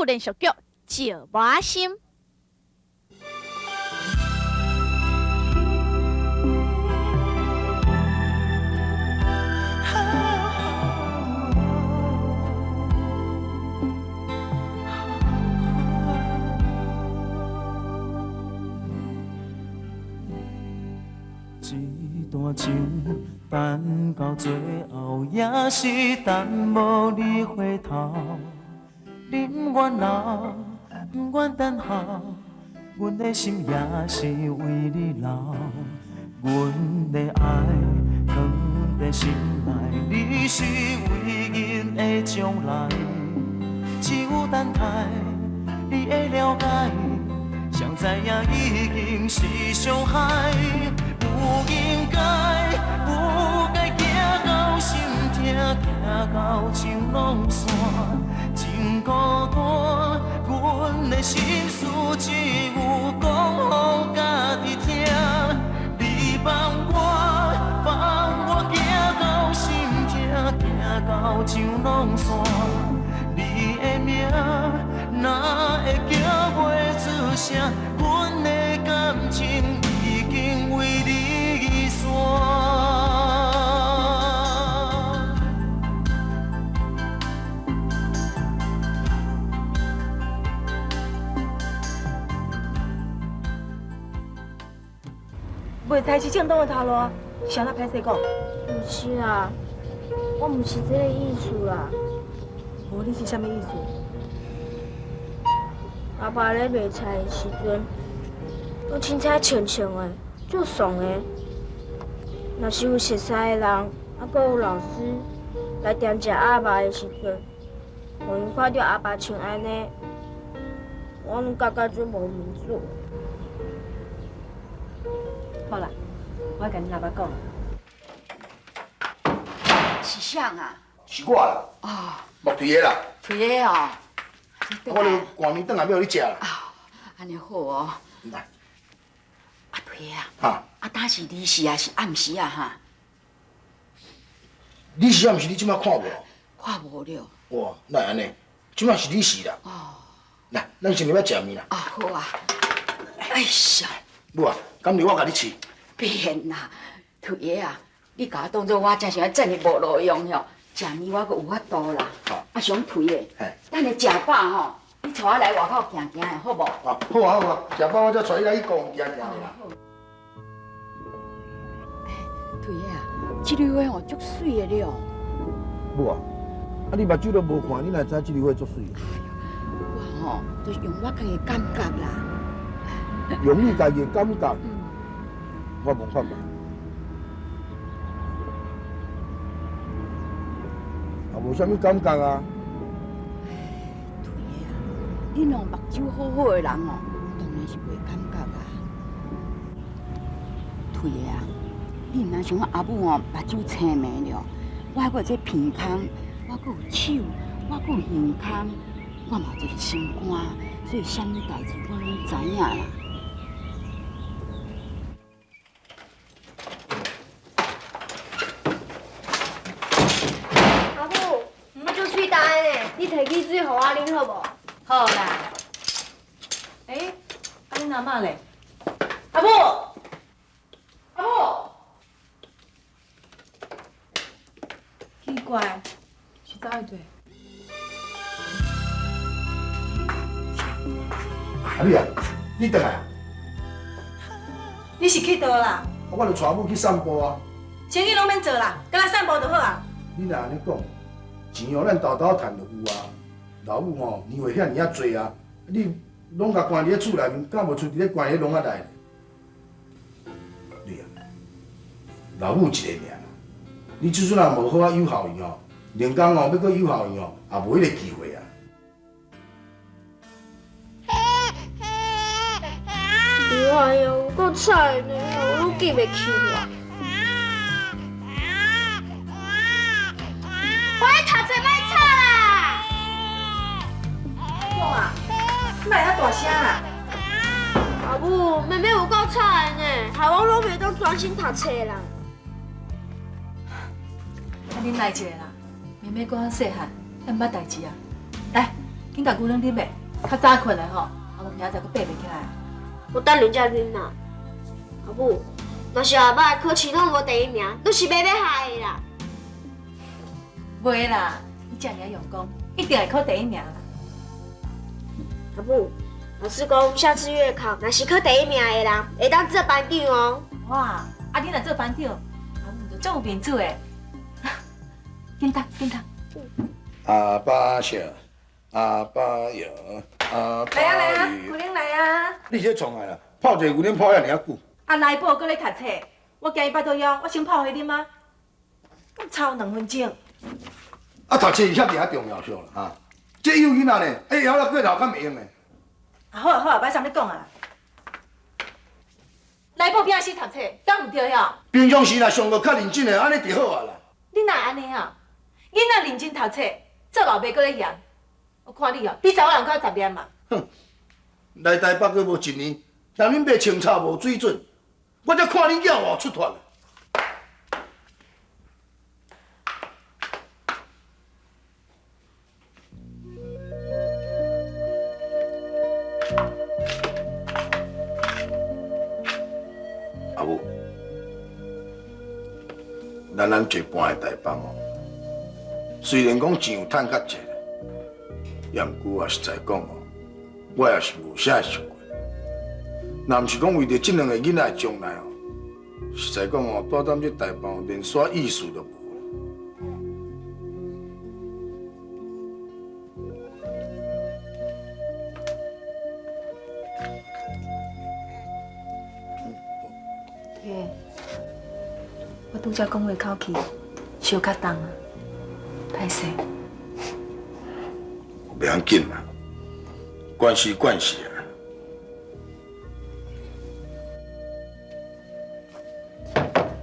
语连续剧《石磨心》。这段情等到最后，也是等无你回头。宁愿老，不愿等候，阮的心也是为你留。阮的爱藏在心内，你是唯一的将来。只有等待你的了解，谁知影已经是伤害。不应该，不该行到心痛，行到情拢散，真孤单。阮的心事只有讲予家己听。你放我，放我行到心痛，行到情拢散。你的名哪会叫袂出声？阮的感情已经为你散。卖菜是正当的头路，是按怎歹势讲？毋是啦，我毋是这个意思啦。无，你是啥物意思？阿爸咧卖菜的时阵，拢凊彩穿穿的，足爽的。若是有熟似的人，啊，阁有老师来店食鸭肉的时阵，予𪜶看著阿爸穿按呢，我拢感觉足无面子。好啦，我共恁阿爸讲。是啥啊？是我啦。哦。莫退的啦。退的哦。我著赶面转来欲予你食啦。按呢好哦。来。啊，退的啊。哈。啊，当时日时啊，是暗时啊，哈。日时啊，毋是你这马看无？看无了。哇，哪会按呢？这马是日时啦。哦。来，咱先入来食面啦。啊，好啊。哎呀。母啊，敢是我共你试？免啦，退的啊，你共我当做我真想爱真的无路用吼，食面我阁有法度啦。啊，想退的，等下食饱吼，你带我来外口行行的好无？啊，好啊好啊，食饱我才带你来去公园行行的啦。退的啊，这蕊花吼足媠的了。母啊，啊你目睭都无看，你哪知这蕊花足媠？我吼，就是用我家己的感觉啦。用你家己的感觉，我无看觅。也无啥物感觉啊。对啊，你两目睭好好的人哦，当然是袂感觉啊。对啊，你毋通想我阿母哦，目睭青眉了，我还阁有这鼻孔，我阁有手，我阁有耳孔，我嘛有一个心肝，所以啥物代志我拢知影啦。阿母，目睭水干的呢，你提起水予我啉好无？好啦。欸，啊恁阿嬷咧？阿母，阿母，奇怪，是走去佗？阿美啊，你转来啊？你是去佗啦？我就带母去散步啊。生意拢免做啦，干焦散步就好啊。你若按呢讲，钱哦，咱沓沓趁就有啊。老母吼，年岁遐尔仔济啊，你拢共关伫咧厝内面，敢无出伫咧关伫笼仔内？对啊，老母一个尔，你就算若无好仔诱惑伊吼，连工哦欲阁诱惑伊吼，也无彼个机会啊。哎呀，有够惨的，我拢记袂起啦。我爱读册，莫吵啦！讲啊，你哪会遐大声啊？阿母，妹妹有够吵的呢，害我拢袂当专心读册啦。啊，忍耐一下啦，妹妹阁较细汉，还毋捌代志啊。来，緊共牛奶啉的，較早睏的吼，啊無明仔載閣爬袂起來。我等陣才啉啦。阿母，若是後擺考試攏無第一名，你是袂欲害的啦。袂啦，你遮爾仔用功，一定會考第一名啦。阿母，老師講下次月考，若是考第一名的人，會當做班長哦。哇，啊你若做班長，阿母就足有面子的。緊讀，緊讀。阿爸笑，阿爸搖，阿爸來啊來啊，牛奶來啊！你是咧創啥啦？泡一个牛奶泡遐爾仔久。啊，來寶閣咧讀冊，我驚伊腹肚枵，我先泡予伊啉啊。超兩分鐘。啊，讀冊是遐爾仔重要啥啦？哈，這幼囡仔呢，哎，枵了過頭，敢會用的？啊好啊好啊，歹啥你講啊。來寶平時讀冊，敢毋對吼？平常時若上課較認真的，按呢就好啊啦。你哪會按呢啊？囡仔認真讀冊，做老爸閣咧嫌。我看你哦，比查某人閣較雜念嘛。哼，來台北閣無一年，嫌恁爸清炒無水準，我才看恁囝偌出脫。阿母，咱咱坐搬來台北哦，雖然講錢有趁較濟，也毋過啊，實在講哦，我也是無啥習慣。若毋是講為著這兩個囡仔的將來哦，實在講哦，住踮這台北連煞意思都無。耶，我拄才講話口氣傷較重啊，歹勢。袂要緊啦，關係關係啊。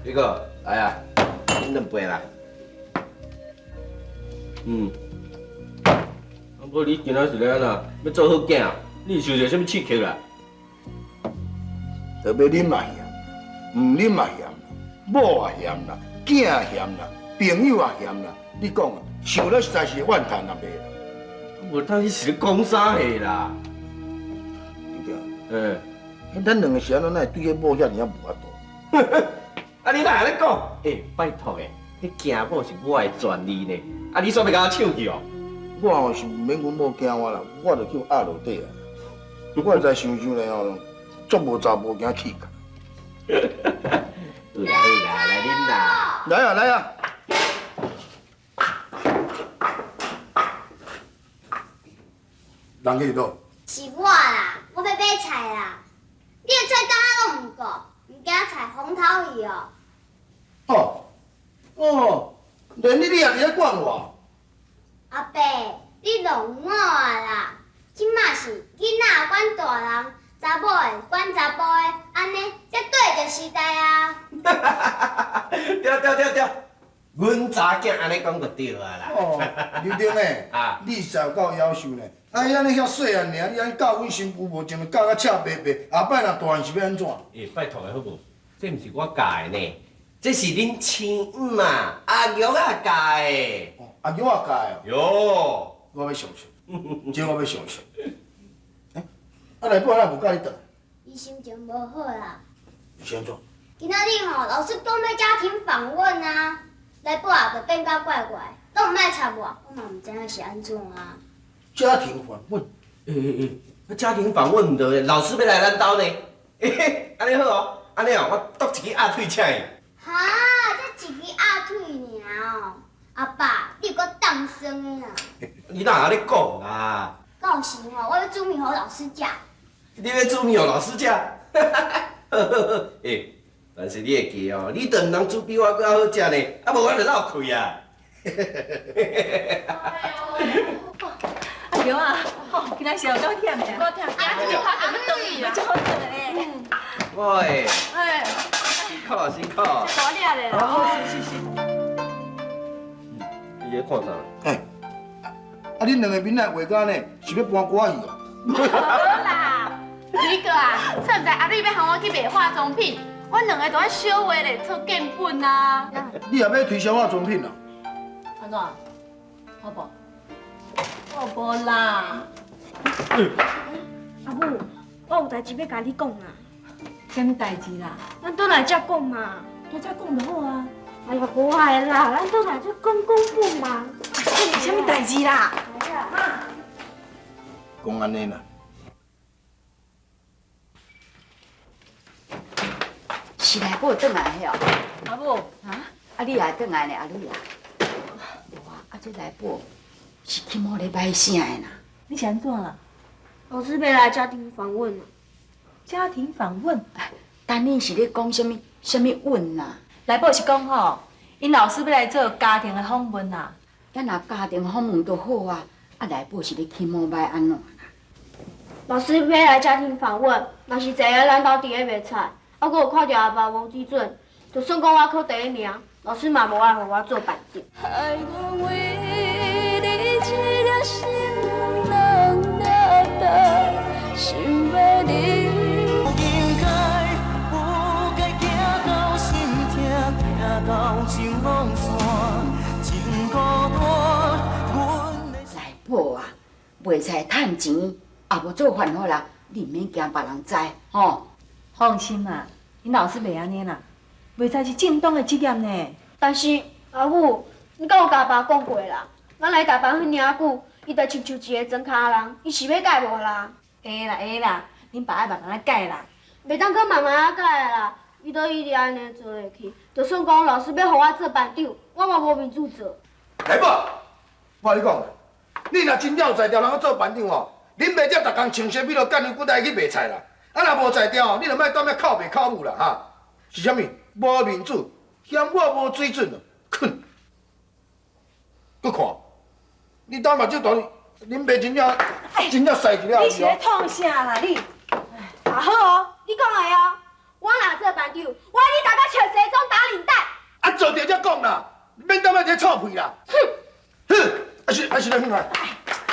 李哥，來啊，飲兩杯啦。嗯。啊，無你今仔是咧按怎？欲做好囝？你是受著啥物刺激啦？特別啉嘛鹹，毋啉嘛鹹，某也嫌啦，囝也嫌啦，朋友也嫌啦。你講啊，想了實在是怨嘆也袂啦。無當你是咧講啥話啦？對不對？欸，咱兩個是按怎，哪會對彼某遐爾仔無法度？啊，你哪會按呢講？欸，拜託的，彼驚某是我的專利呢。啊，你煞欲共我搶去哦？我哦是毋免阮某驚我啦，我就叫壓落底啊。我知想想咧吼，足無查某囝氣概。好啦好啦，來啉啦。來啊來啊！人去佗？是我啦，我欲買菜啦。你的菜擔仔攏毋顧，毋驚菜風頭去哦。哦哦，連你你也佇咧管我？阿伯，你弄我啊啦！這馬是囡仔管大人，查某的管查埔的，按呢才對著時代啊！對對對對，阮查囝按呢講就對啊啦。哦，劉丁欸，啊，你實在有夠夭壽呢！哎，按呢遐細漢爾，你按呢教阮新婦無情，教甲赤白白，後擺若大漢是欲按怎？欸，拜託的好無？這毋是我教的呢，這是恁親姆啊阿玉仔教的。哦，阿玉仔教的。喲，我欲相信，這我欲相信。欸，啊來寶哪無佮你轉來？伊心情無好啦。是按怎？今仔日吼，老師講欲家庭訪問啊，來寶啊就變甲怪怪，攏毋愛插我，我嘛毋知影是按怎啊。家庭訪問？欸欸欸，家庭訪問毋對，老師欲來咱兜呢。欸，按呢好哦，按呢哦，我剁一支鴨腿請伊。哈，才一支鴨腿爾哦，阿爸，你有夠當酸的啦。你哪會按呢講啊？到時吼，我欲煮麵予老師食。你欲煮麵予老師食？欸，但是你會記哦，你就毋通煮比我閣較好食呢，啊無我就落氣啊。阿玉啊，吼，今仔是有夠忝的，夠忝，今仔日跤就欲斷去啊，足好耍的。喂，哎，辛苦辛苦。這大粒的啦。是是是。你咧看啥？欸，啊，恁兩个面仔畫甲按呢，是欲搬歌仔戲哦？無啦，李哥啊，算毋知阿蕊欲喊我去賣化妝品，阮兩个就愛小畫咧做建本啊。你也欲推銷化妝品啊？按怎？好無？我哦，無啦。阿母，我有代誌欲共你講啦。啥物代誌啦？咱轉來才講嘛。拄才講就好啊。哎呀，無愛啦，咱轉來才講講好嘛。啥物代誌啦？講按呢啦。是來寶轉來的哦。阿母，啊，啊你也轉來呢，阿女啊。無啊，啊這來寶是起毛咧歹啥的啦？你是按怎啦？老師欲來家庭訪問啊。家庭訪問？等你是咧講啥物啥物問啊？來寶是講吼，𪜶老師欲來做家庭的訪問啦。咱若家庭訪問就好啊，啊來寶是咧起毛歹按怎啦？老師欲來家庭訪問，嘛是坐佇咱兜佇咧賣菜，啊，閣有看著阿爸無水準，就算講我考第一名，老師嘛無愛予我做班長。愛我為你一粒心人掠動，想欲你。不應該，不該行到心痛，疼到情攏散，真孤單。來寶啊，賣菜趁錢，也無做飯予人，你毋免驚別人知，吼。放心啦，𪜶老師袂按呢啦，賣菜是正當的職業呢。但是阿母，你敢有共爸講過啦？咱來台北彼爾久，伊就親像一个莊跤人，伊是欲改無啦？會啦會啦，恁爸愛慢慢仔改啦。袂當閣慢慢仔改啦，伊都一直按呢做落去。就算講老師欲予我做班長，我嘛無面子做。來寶，我共你講，你若真正有才調，通做班長吼，恁爸才逐工穿西比囉干牛骨來去賣菜啦。啊，若無才調吼，你就莫踮遐哭爸哭母啦哈。是啥物？無面子，嫌我無水準哦，哼！閣看，你膽目睭大，恁爸真正真正使一了。你是咧創啥啦你？啊好哦，你講的哦，我若做班長，我愛你逐工穿西裝打領帶。啊，做著才講啦，免踮遐咧臭屁啦。哼！哼！啊是啊是咧，哼！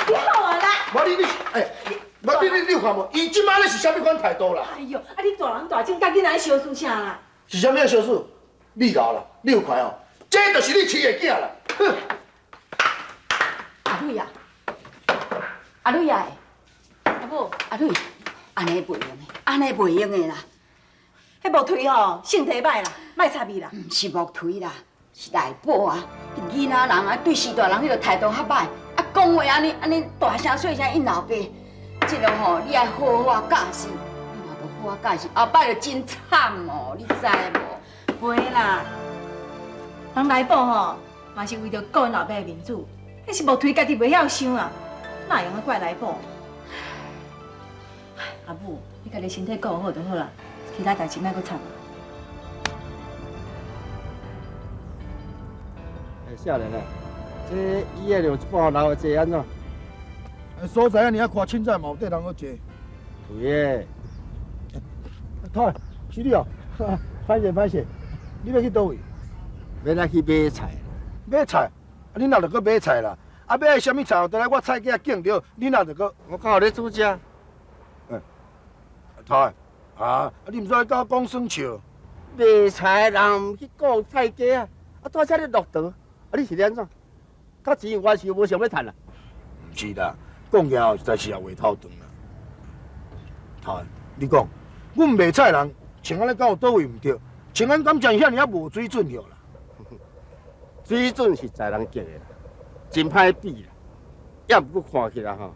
你好啊啦！無你你哎，無你你你有看無？伊這擺咧是啥物款態度啦？哎喲，啊你大人大種，佮囡仔相輸啥啦？是啥物相輸？你老啦，你有看哦？這就是你飼的囝啦！哼！阿女啊，阿女啊，阿母，阿女，按呢袂用的，按呢袂用的啦。彼木槌吼，性體歹啦，莫插伊啦。毋是木槌啦，是內寶啊！囡仔人啊，對序大人彼个態度較歹，啊，講話按呢按呢大聲細聲，𪜶老爸，這个吼，你愛好好啊教示，你若無好好教示，後擺就真慘哦，你知無？袂啦，人內寶吼，嘛是為著顧𪜶老爸的面子，彼是木槌家己袂曉想啊，哪會用得怪內寶？阿母，你家己身體顧好就好啦，其他代誌莫閣插。欸，少年啊，這伊的量一半留會濟按怎？所在按呢仔寬，凊彩嘛有塊通好坐。對的。頭，是你哦，歹勢歹勢，你欲去佗位？欲來去買菜。買菜？啊，你若著閣買菜啦？啊，欲愛啥物菜？倒來我菜粿敬著，你若著閣？我敢有咧煮食。欸，頭，啊，你毋使佮我講耍笑。賣菜的人毋去顧菜價啊，啊，蹛遮咧落桌，啊，你是咧按怎？佮錢有關係，無想欲趁啊？毋是啦，講起來實在是也話頭長啦。頭，你講，阮賣菜人穿按呢，敢有佗位毋對？穿按敢真遐爾仔無水準著啦？水準是在人激的啦，真歹比啦。也毋過看起來吼，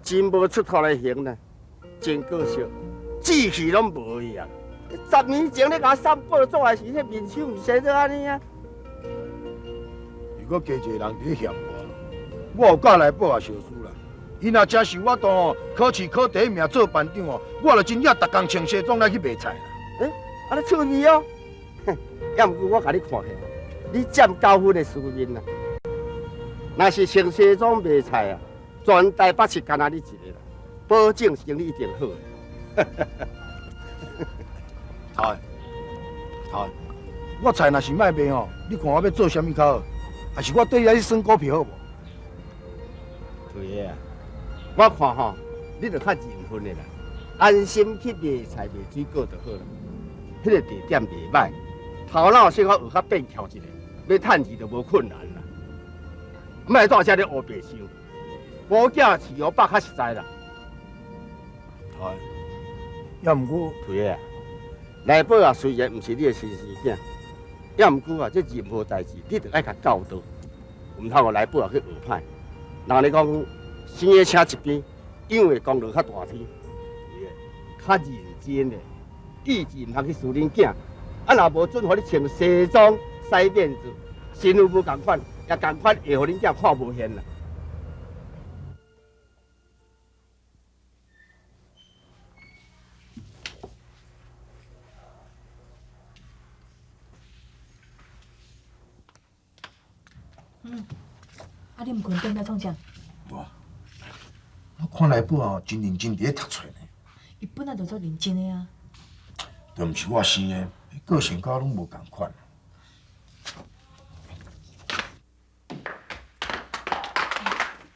真無出頭來型啦，真可惜，志氣攏無去啊！10年前你共我送報紙的時，彼面手毋是生做按呢啊？如果加一個人佇咧嫌我，我有教來寶也相輸啦。伊若真受我當吼，考試考第一名做班長哦，我就真正逐工穿西裝來去賣菜啦。欸，按呢趣味哦。也毋過我共你看起來，你佔9分的輸面啦。若是穿西裝賣菜啊，全台北市干焦你一個啦，保證生意一定好。頭，頭，我菜若是莫賣吼，你看我欲做啥物較好？還是我綴去耍股票好無？對啊，我看吼，你著較認份的啦，安心去賣菜賣水果就好啦。彼個地點袂䆀，頭腦小可學較變巧一下，欲趁錢就無困難啦。莫蹛遮咧烏白想。某囝饲予百较实在啦。哎，也毋过，对啊，来宝啊，虽然毋是你的亲生囝，也毋过啊，这任何代志你著爱共教导，毋通予来宝啊去学歹。人咧讲，生的车一边，养的功劳较大天。较认真的，意志毋通去输恁囝。啊，若无准予你穿西装、使链子，身份无仝款，也仝款会予恁囝看无现啦。嗯，啊，你毋睏转来创啥？无，我看来宝哦，真认真伫咧读册呢。伊本来就足认真的啊。就毋是我生的，个性佮我拢无仝款。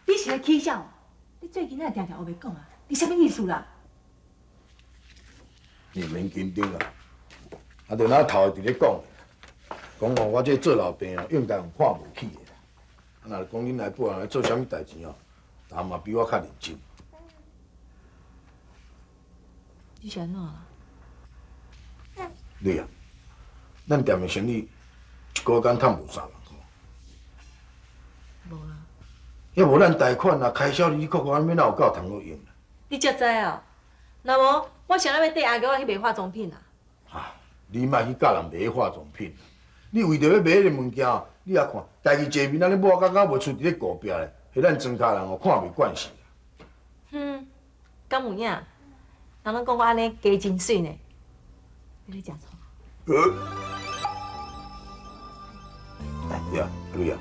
你是咧起笑？你最近哪会定定乌白讲啊？你啥物意思啦？你免紧张啦，啊，就那头伫咧讲，讲哦，我这做老爸哦，应该用看袂起的啦。啊，若是讲恁来宝人做啥物代志哦，人嘛比我较认真。你是按怎啦？你啊，咱店的生意一个月敢趁无3万箍？无啦。要无咱贷款啊，开销你看看，按欲哪有够通好用啦？你才知哦，若无我啥物欲缀阿娇仔去卖化妆品啊？啊，你莫去教人卖化妆品，你为著欲卖彼个物件，你也看，家己坐面按呢抹甲敢袂出伫咧顾壁咧，彼咱庄跤人哦看袂惯势。哼，敢有影？人拢讲我按呢加真媠呢，你咧食醋？哎，对啊，阿蕊啊，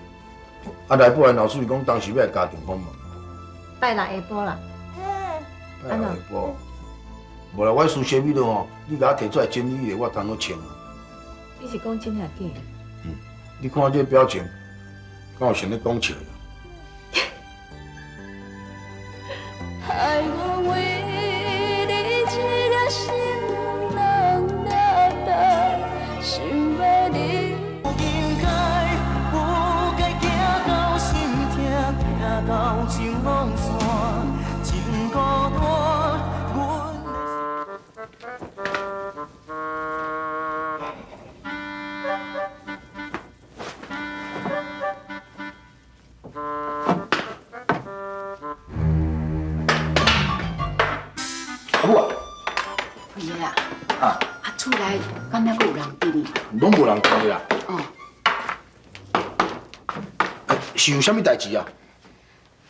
啊来宝的老师是讲当时欲来家庭访问。拜六下晡啦。拜六下晡。无啦，我事先咪落吼，你共我提出来整理咧，我通好穿。你是讲真抑假？嗯，你看我这个表情，敢有像咧讲笑？爱我为你一粒心人掠重，想欲你。不应该，不该行到心痛，痛到情拢散，真孤单。阮阿母啊，辉哥啊，啊，啊厝内敢犹阁有人伫呢？拢无人佇啦。哦。欸，是有啥物代志啊？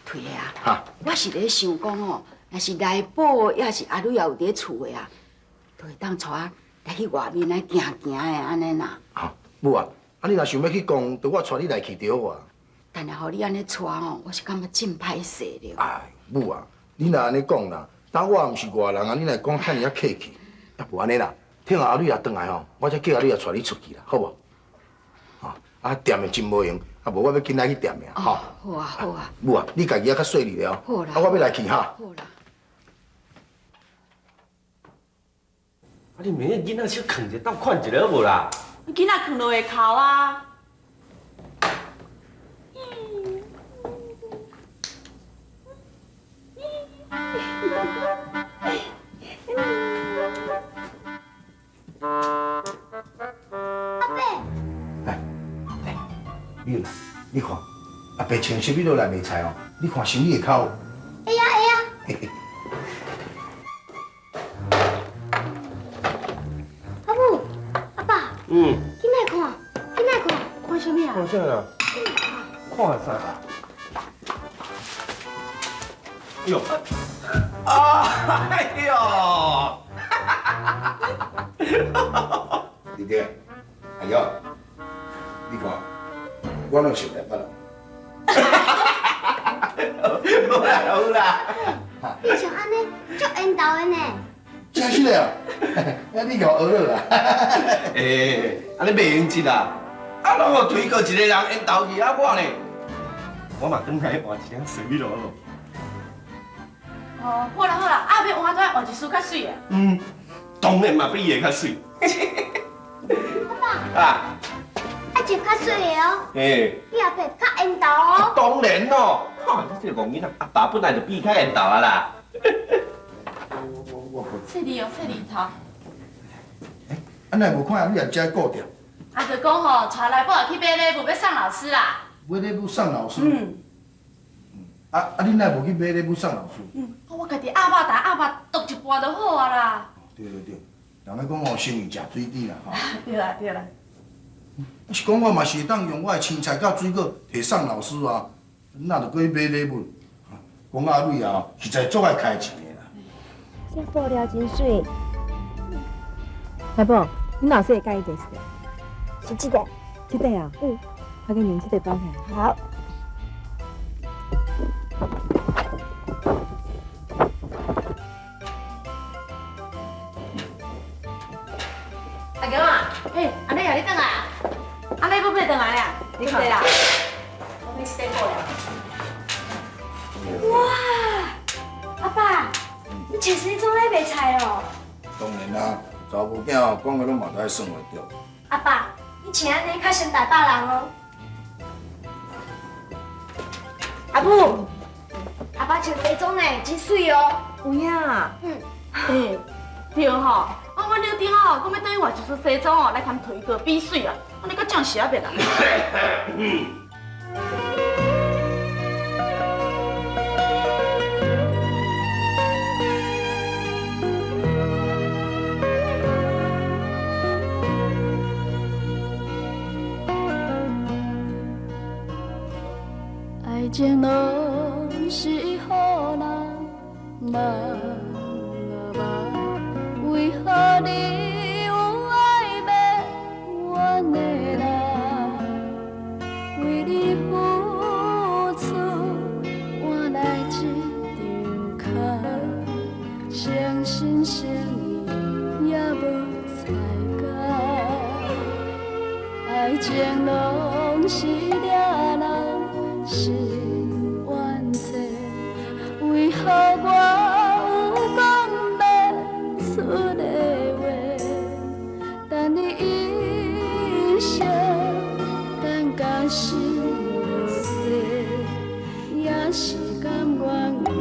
辉哥啊，哈，我是咧想讲哦，若是来宝，抑是阿蕊也有伫咧厝的啊，就会当带我来去外面来行行的按呢啦。哈，母啊，啊你若想欲去逛，就我带你来去就好啊。但若予你按呢带吼，我是感觉真歹势了。哎，母啊，你若按呢讲啦，当我毋是外人啊，你若讲遐尔仔客气，啊无按呢啦，听阿蕊也转来吼，我才叫阿蕊也带你出去啦，好无？啊，店的真无闲，啊无我欲紧来去店的吼。好啊，好啊。母啊，你家己也较细腻咧哦。好啦。啊，我欲来去哈。好啦。啊，你明日囡仔小囥者，斗看一下好无啦？囡仔囥落会哭啊。阿伯，来，来，美啦，你看，阿伯穿啥物落来卖菜哦？你看生意会较好。会啊会啊。阿母，阿爸，嗯，紧来看，紧来看，看啥物啊？看啥啦？看啥？哟，哎呦！弟弟，哎呦，你看，我拢想台北人。好啦好啦，你像按呢，足缘投的呢。真实的啊！啊，你予学了啦。欸，按呢袂用得啦，啊，拢予推过一个人缘投去，啊，我呢，我嘛转来换一领水咯。哦，好啦好啦，啊，欲换都爱换一束较媠的。嗯，当然嘛比伊的较媠。阿爸，啊，爱穿较媠的哦。欸，你阿伯较缘投哦。当然咯。哈，你這個戇囡仔，阿爸本來就比較緣投啊啦。我册字哦，册字頭。啊，哪無看你也遮顧著？啊，就講吼，帶來寶去買禮物欲送老師啦。買禮物送老師。嗯。啊啊！你哪無去買禮物送老師？嗯，我家己鴨肉糝鴨肉剁一半就好啊啦。對對對，人咧講吼，心意食水甜啦吼。對啦對啦。是講我嘛是會當用我的凊菜佮水果提送老師啊，哪著閣去買禮物？講阿蕊啊，實在足愛開錢的啦。這布料真媠。阿寶，你老師會佮意這是？是這個。這個啊？嗯。我給你用這個包起來。好。阿強啊，嘿，阿麗啊，你轉來啊？阿麗要買轉來啊？你坐啦。我買這個布料。哇，阿爸，你穿西裝來賣菜哦？當然啦，查某囝哦，講的攏嘛都愛算會著。阿爸，你穿按呢較像台北人哦。阿母，阿爸穿西裝呢，真媠哦。有影？嗯。欸，對吼，啊，阮女丁哦，講欲轉去換一身西裝哦，來共推哥比媠啊，按呢閣正是啊袂啦。愛情攏是予人夢啊夢，為何你有愛袂完的人？為你付出換來這張空，誠心誠意也無彩工。愛情攏是掠人心冤找，為何我有講袂出的話？等你一生，等甲心落雪，也是甘願為你